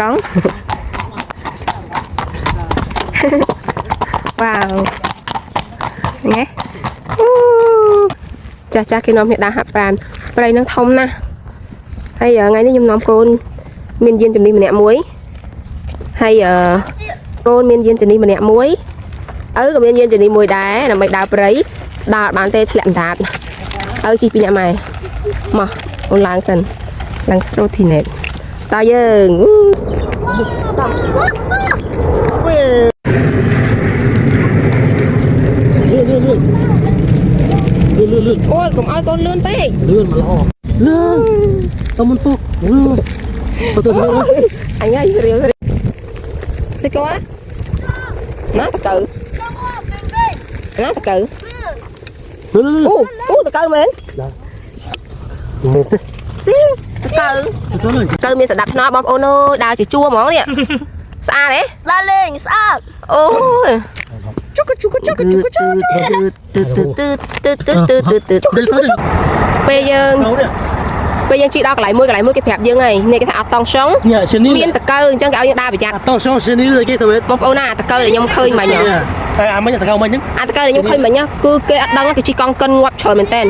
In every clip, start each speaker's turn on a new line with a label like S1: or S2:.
S1: កង់ វ៉ាវញ៉េអូចាស់ចាស់គេនាំគ្នាដើរហាត់ប្រានព្រៃនឹងធំណាស់ហើយថ្ងៃនេះខ្ញុំនាំកូនមានយានជំនិះម្នាក់មួយហើយអឺកូនមានយានជំនិះម្នាក់មួយឪក៏មានយានជំនិះមួយដែរដើម្បីដើរព្រៃដើរអត់បានទេធ្លាក់អណ្ដាតឪជិះពីរអ្នកម៉ែមកអូនឡើងសិនឡើងស្ទូធីណេតតើយើងតោះ
S2: លឿនលឿនលឿនលឿនលឿនលឿន
S1: អូយកុំឲ្យកូនលឿនពេក
S2: លឿនមកល្អលឿនតមុនពុកលឿនទៅទៅ
S1: អញហើយស្រៀវស្រៀវស្គរណាតកៅណាតកៅ
S2: លឿនលឿន
S1: អូអូតកៅមែន
S2: មែនទេ
S1: ស៊ីតកៅ
S2: ទៅលឿន
S1: កៅមានសដាប់ធ្នាប់បងប្អូនអើយដើរជាជួរហ្មងនេះស្អាតទេ
S3: ដើរលេងស្អាត
S1: អូយ
S3: ជុកជុកជុកជុកជុក
S1: ទឺទឺទឺទឺទឺទឺទឺទឺ
S2: ទៅទៅ
S1: ពេលយើង
S2: ទៅនេះ
S1: ពេលយើងជិះដល់កន្លែងមួយកន្លែងមួយគេប្រាប់យើងហើយនេះគេថាអត់តង់សុង
S2: នេះជានេះ
S1: មានតកៅអញ្ចឹងគេឲ្យយើងដើរប្រយ័ត្ន
S2: អតោសជានេះគេសម្រាប់
S1: បងប្អូនណាតកៅដែលខ្ញុំឃើញមិញ
S2: តែអាមិញតកៅមិញហ្នឹង
S1: អាតកៅដែលខ្ញុំឃើញមិញគឺគេអត់ដឹងគេជិះកង់កិនងាប់ច្រើនមែនតើ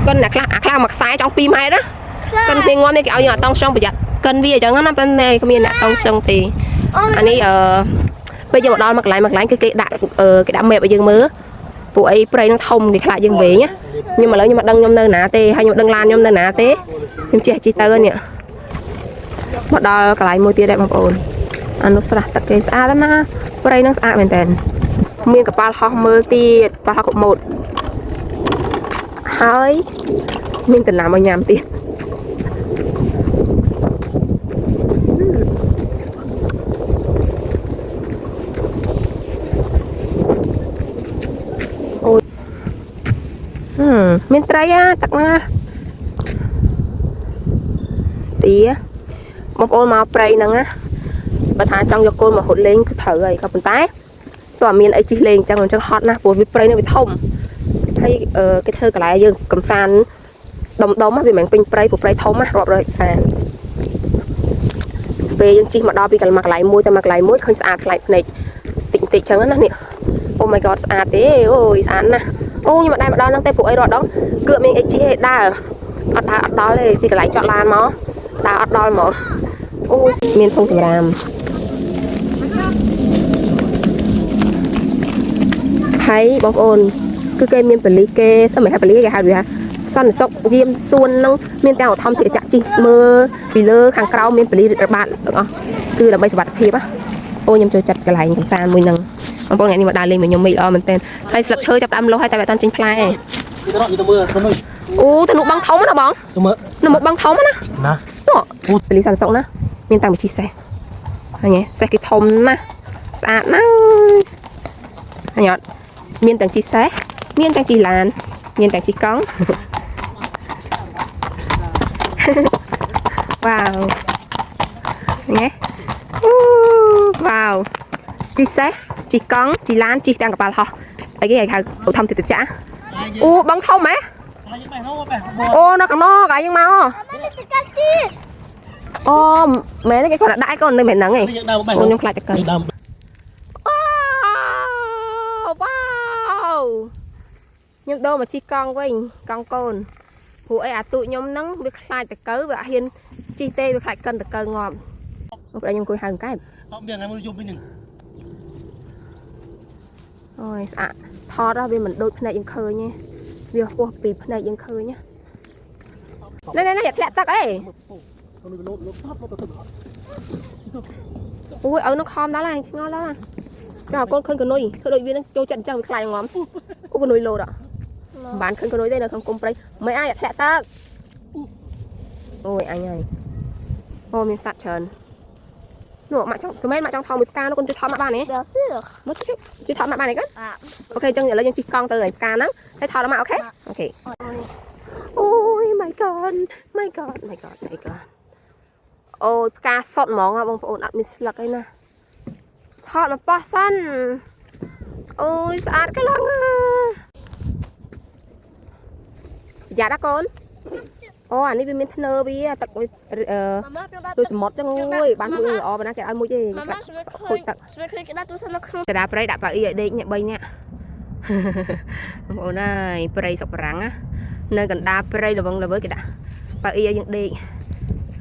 S1: កិនអ្នកខ្លះអាខ្លះមួយខ្សែចង់2ម៉ែត្រណាកិនគេងាប់នេះគេឲ្យយើងអត់តង់សុងប្រយ័ត្នកិនវាអញ្ចឹងណាប៉ុន្តែគ្មានអ្នកតង់សុងទេអានេះអឺពេលយើងមកដល់មួយកន្លែងមួយកន្លែងគឺគេដាក់គេដាក់ map ឲ្យយើងមើលពួកអីព្រៃនឹងធំគេខ្លាចយើងវិញខ្ញុំឥឡូវខ្ញុំអត់ដឹងខ្ញុំនៅណាទេហើយខ្ញុំដឹងឡានខ្ញុំនៅណាទេខ្ញុំជិះជិះទៅនេះមកដល់កន្លែងមួយទៀតដែរបងប្អូនអានោះស្រះទឹកគេស្អាតណាស់ព្រៃនឹងស្អាតមែនតើមានកប៉ាល់ហោះមើលទៀតកប៉ាល់ហោះកុម៉ូតហើយមានតំណាំឲ្យញ៉ាំទៀតអូយហឹមមានត្រីអាទឹកណាទាបងប្អូនមកព្រៃហ្នឹងណាបើថាចង់យកកូនមកហត់លេងគឺត្រូវហើយក៏ប៉ុន្តែតើមានអីជិះលេងអញ្ចឹងហត់ណាស់ព្រោះវាព្រៃហ្នឹងវាធំហើយគេធ្វើកន្លែងយើងកំសាន្តដុំដុំវាមិនមែនពេញព្រៃព្រោះព្រៃធំណារាប់រយហិកតាពេលយើងជិះមកដល់ពីកន្លែងកន្លែងមួយទៅមកកន្លែងមួយឃើញស្អាតប្លែកភ្នែកតិចតិចអញ្ចឹងណានេះ អូ my god ស្អាតទេអូយស្អាតណាស់អូខ្ញុំអត់ដែរមកដល់ហ្នឹងទេព្រោះអីរត់ដងគឺអត់មានអីជិះទេដើរអត់ដើរអត់ដល់ទេទីកន្លែងចតឡានមកដើរអត់ដល់ហ្មងអូយមានធុងសម្រាមហើយបងប្អូនគឺគេមានប៉ូលីសគេស្អីមិនហៅប៉ូលីសគេហៅវាសន្តិសុខយាមសួនហ្នឹងមានទាំងឧទ្ធម្ភាគចក្រជិះមើលពីលើខាងក្រោមមានប៉ូលីសរបាតទាំងអស់គឺដើម្បីសុវត្ថិភាពណាអូខ្ញុំចូលចិត្តកន្លែងកំសាន្តមួយហ្នឹងបងប្អូនថ្ងៃនេះមកដើរលេងមួយខ្ញុំមេឃល្អមែនទែនហើយស្លឹកឈើចាប់ដើមលោះហើយតែវាអត់ទាន់ចេញផ្លែទេ
S2: ទៅទៅមើលទៅមើល
S1: អូទៅនោះបងធំណាបង
S2: ទៅមើល
S1: នៅមុខបងធំណា
S2: ណា
S1: នោះប៉ូលីសសន្តិសុខណាមានតាំងបញ្ជីសេះឃើញទេសេះគេធំណាស់ស្អាតណាស់ឃើញអត់មានទាំងជីសេះមានទាំងជីឡានមានទាំងជីកង់ វ៉ាវឃើញទេអូវ៉ាវជីសេះជីកង់ជីឡានជីទាំងកប៉ាល់ហោះអីគេហៅឧទ្ធម្ភាគចក្រអូបងធំហ៎
S2: បែរនោះបែរ
S1: អូនៅខាងនោះកន្លែងយើងមកហ៎
S3: មានតកាទៀត
S1: អូមែនទេគេគាត់ដាក់ឲ្យកូននៅមែនហ្នឹងឯង
S2: យើងដើរបែរ
S1: អូខ្ញុំខ្លាចតកើ
S2: ដើម
S1: អូវ៉ាវខ្ញុំដូរមកជិះកង់វិញកង់កូនព្រោះអីអាទូចខ្ញុំហ្នឹងវាខ្លាចតកើវាអត់ហ៊ានជិះទេវាខ្លាចកិនតកើងាប់បងប្អូនខ្ញុំអង្គុយហៅកែប
S2: អត់មានថ្ងៃមួយយប់វិញហ្នឹង
S1: អូយស្អាតថតវាមិនដូចភ្នែកយើងឃើញទេវាហួសពីភ្នែកយើងឃើញណានេះនេះធ្លាក់ទឹកអី
S2: ទៅលោតលោតតទៅទៅ
S1: អូយឪនោះខំដល់ហើយឆ្ងល់ដល់ចុះកូនឃើញកនុយធ្វើដូចវានឹងចូលចិត្តអញ្ចឹងវាខ្លាចងំអូកនុយលោតអមិនបានឃើញកនុយទេនៅក្នុងគុំព្រៃមិនអាចធ្លាក់ទឹកអូយអញហើយអូមានសត្វច្រើននោះម៉ាក់ចង់សម្មែនម៉ាក់ចង់ថតមួយផ្កានោះកូនជួយថតម៉ាក់បានទេ
S3: Bien sûr.
S1: មកជួយជួយថតម៉ាក់បានទេកូន
S3: អា
S1: OK អញ្ចឹងឥឡូវយើងជិះកង់ទៅឯផ្កាហ្នឹងហើយថតដល់ម៉ាក់ OK OK អូយ my god my god my god my god អូយផ្កាសុតហ្មងហ៎បងប្អូនអត់មានស្លឹកអីណាថតមកប៉ោះសិនអូយស្អាតខ្លាំងណាស់ប្រយ័ត្នណាកូន អូអានេះវាមានធ្នើវាទឹកវាអឺ
S3: ម៉ាម៉ាខ្ញុំដាក់
S1: ដូចសមុទ្រចឹងអូយបានមួយល្អប៉ុណ្ណាគេឲ្យមួយទេ
S3: ម៉ាម៉ាខ្ញុំ
S1: ខូចទឹក
S3: ខ្ញុំឃើញគេដាក់ទូរស័ព្ទនៅក្នុង
S1: កដាព្រៃដាក់ប៉ាអ៊ីឲ្យដេកអ្នក3នាក់ បងប្អូនអើយព្រៃសុកបារាំងណានៅកណ្ដាលព្រៃល្វឹងល្វើយគេដាក់ប៉ាអ៊ីឲ្យយើងដេក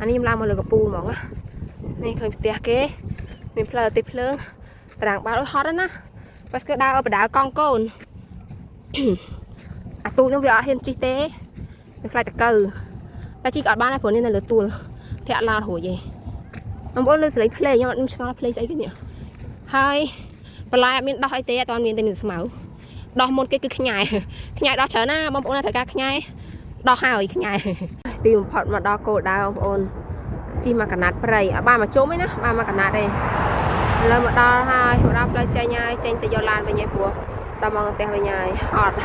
S1: អានេះខ្ញុំឡើងមកលើកពូលហ្មងណានេះឃើញផ្ទះគេមានផ្លូវទីភ្លើងតារាងបាល់អូយហត់ណាស់ណាបើស្គឺដើរឲ្យបដើកង់កូន អាទូចនោះវាអត់ហ៊ានជិះទេវាខ្លាចតកៅតែជិះក៏អត់បានដែរព្រោះនេះនៅលើទួលធាក់ឡោតរួចឯងបងប្អូនលើសលេងភ្លេងខ្ញុំអត់ឆ្ងល់ភ្លេងស្អីគេនេះហើយបន្លែអត់មានដោះអីទេអត់មានទេមានស្មៅដោះមុនគេគឺខ្ញែខ្ញែដោះច្រើនណាបងប្អូនត្រូវការខ្ញែដោះហើយខ្ញែទីបំផុតមកដល់គោលដៅបងប្អូនជិះមកកណាត់ព្រៃអត់បានមកជុំទេណាបានមកកណាត់ទេឥឡូវមកដល់ហើយមកដល់ផ្លូវចេញហើយចេញទៅយកឡានវិញឯងព្រោះដល់មកផ្ទះវិញហើយអត់